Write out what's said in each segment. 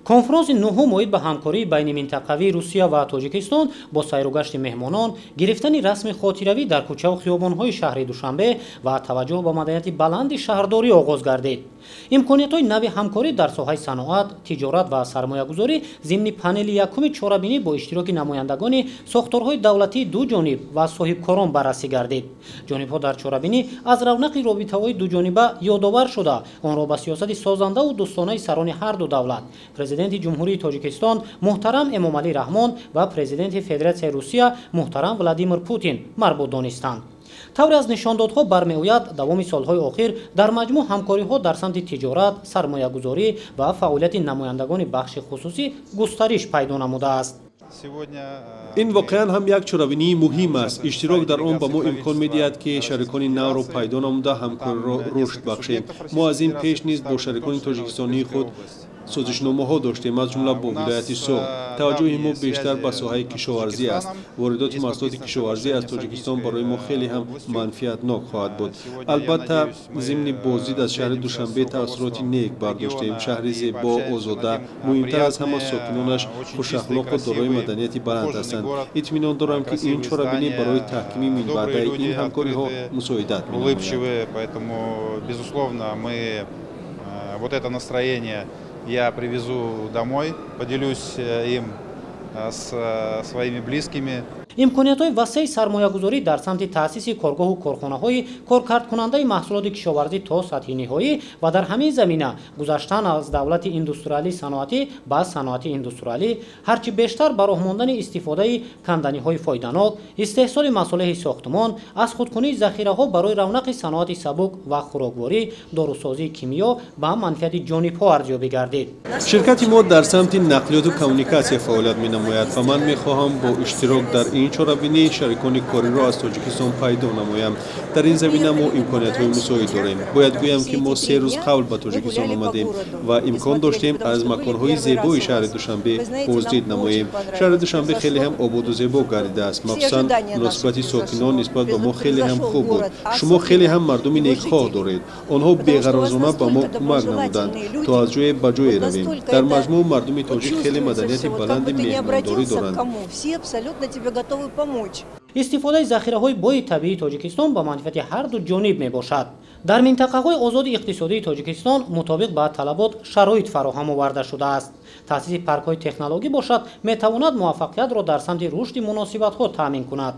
Конфронси нуҳум оид ба ҳамкории байниминтақавии Русия ва Тоҷикистон бо сайругашти меҳмонон, гирифтани расми хотиравӣ дар кӯчаву хиёбонҳои шаҳри Душанбе ва таваҷҷӯҳ ба маданияти баланди шаҳрдорӣ оғоз гардид. Имкониятҳои нави ҳамкорӣ дар соҳаи саноат, тиҷорат ва сармоягузорӣ зимни панели якуми чорабинӣ бо иштироки намояндагони сохторҳои давлатии ду ҷониб ва соҳибкорон баррасӣ гардид. Ҷонибҳо дар чорабинӣ аз равнақи робитаҳои дуҷониба ёдовар шуда, онро ба сиёсати созандаву дӯстонаи сарони ҳар ду давлат, Президенти Ҷумҳурии Тоҷикистон муҳтарам Эмомалӣ Раҳмон ва Президенти Федератсияи Русия муҳтарам Владимир Путин марбут донистанд. Тавре аз нишондодҳо бармеояд, давоми солҳои охир дар маҷмӯъ ҳамкориҳо дар самти тиҷорат, сармоягузорӣ ва фаъолияти намояндагони бахши хусусӣ густариш пайдо намудааст. Ин воқеан ҳам як чорабинии муҳим аст. Иштирок дар он ба мо имкон медиҳад, ки шарикони навро пайдо намуда, ҳамкориро рушд бахшем. Мо аз ин пеш низ бо шарикони тоҷикистонии худ созишномаҳо доштем, аз ҷумла бо вилояти Суғд. Таваҷҷӯҳи мо бештар ба соҳаи кишоварзӣ аст. Воридоти маҳсулоти кишоварзӣ аз Тоҷикистон барои мо хеле ҳам манфиатнок хоҳад буд. Албатта, зимни боздид аз шаҳри Душанбе таассуроти нек бардоштем. Шаҳри зебо, озода, муҳимтар аз ҳама, сокинонаш хушахлоқу дорои маданияти баланд ҳастанд. Итминон дорам, ки ин чорабинӣ барои таҳкими минбаъдаи ин ҳамкориҳо мусоидат менамояд. Безусловно, мы вот это настроение я привезу домой, поделюсь им с своими близкими. Имкониятҳои васеи сармоягузорӣ дар самти таъсиси коргоҳу корхонаҳои коркардкунандаи маҳсулоти кишоварзӣ то сатҳи ниҳоӣ ва дар ҳамин замина гузаштан аз давлати индустриалӣ саноатӣ ба саноати индустриалӣ, ҳарчи бештар ба роҳ мондани истифодаи канданиҳои фоиданок, истеҳсоли масолеҳи сохтмон, аз худкунии захираҳо барои равнақи саноати сабук ва хӯрокворӣ, дорусозии кимиё ба манфиати ҷонибҳо арзёбӣ гардид. Ширкати мо дар самти нақлиёту коммуникатсия фаъолият менамояд ва ман мехоҳам бо иштирок дар ин чорабинӣ шарикони кориро аз Тоҷикистон пайдо намоям. Дар ин замина мо имкониятҳои мусоид дорем. Бояд гӯям, ки мо 3 рӯз қабл ба Тоҷикистон омадем ва имкон доштем аз маконҳои зебои шаҳри Душанбе боздид намоем. Шаҳри Душанбе хеле ҳам ободу зебо гардидааст. Махсусан муносибати сокинон нисбат ба мо хеле ҳам хуб буд. Шумо хеле ҳам мардуми некхоҳ доред. Онҳо беғаразона ба мо кӯмак намуданд, то аз ҷое ба ҷое равем. Дар маҷмӯъ, мардуми тоҷик хеле маданияти баланди меҳмондорӣ доранд. Истифодаи захираҳои бои табиии Тоҷикистон ба манфиати ҳар ду ҷониб мебошад. Дар минтақаҳои озоди иқтисодии Тоҷикистон мутобиқ ба талабот шароит фароҳам оварда шудааст. Таъсиси паркҳои технологӣ бошад, метавонад муваффақиятро дар самти рушди муносибатҳо таъмин кунад.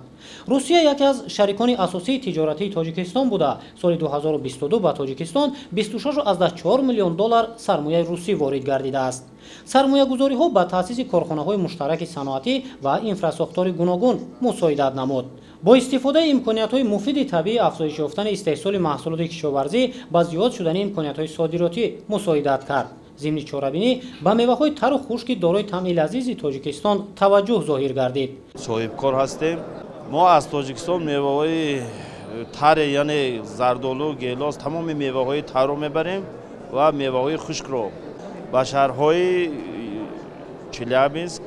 Русия яке аз шарикони асосии тиҷоратии Тоҷикистон буда, соли 2022 ба Тоҷикистон 26,4 миллион доллар сармояи русӣ ворид гардидааст. Сармоягузориҳо ба таъсиси корхонаҳои муштараки саноатӣ ва инфрасохтори гуногун мусоидат намуд. Бо истифодаи имкониятҳои муфиди табиӣ афзоиш ёфтани истеҳсоли маҳсулоти кишоварзӣ ба зиёд шудани имкониятҳои содиротӣ мусоидат кард. Зимни чорабинӣ ба меваҳои тару хушки дорои таъми лазизи Тоҷикистон таваҷҷӯҳ зоҳир гардид. Соҳибкор ҳастем. Мо аз Тоҷикистон меваҳои таре, яъне зардолу, гелос, тамоми меваҳои тарро мебарем ва меваҳои хушкро ба шаҳрҳои Челябинск,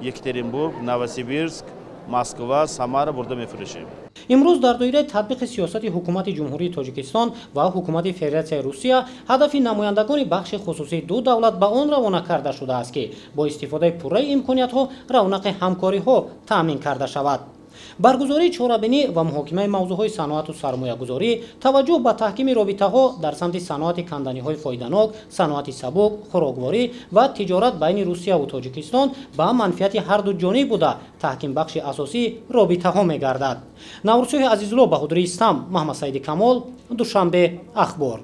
Екатеринбург, Новосибирск, Москва, Самара бурда мефурӯшем. Имрӯз дар доираи татбиқи сиёсати Ҳукумати Ҷумҳурии Тоҷикистон ва Ҳукумати Федератсияи Русия ҳадафи намояндагони бахши хусусии ду давлат ба он равона карда шудааст, ки бо истифодаи пурраи имкониятҳо равнақи ҳамкориҳо таъмин карда шавад. Баргузории чорабинӣ ва муҳокимаи мавзӯъҳои саноату сармоягузорӣ, таваҷҷӯҳ ба таҳкими робитаҳо дар самти саноати канданиҳои фоиданок, саноати сабук, хӯрокворӣ ва тиҷорат байни Русияву Тоҷикистон ба манфиати ҳарду ҷониб буда, таҳкимбахши асосии робитаҳо мегардад. Наврӯзшоҳи Азизулло, Баҳодури Истам, Маҳмадсаиди Камол, Душанбе, Ахбор.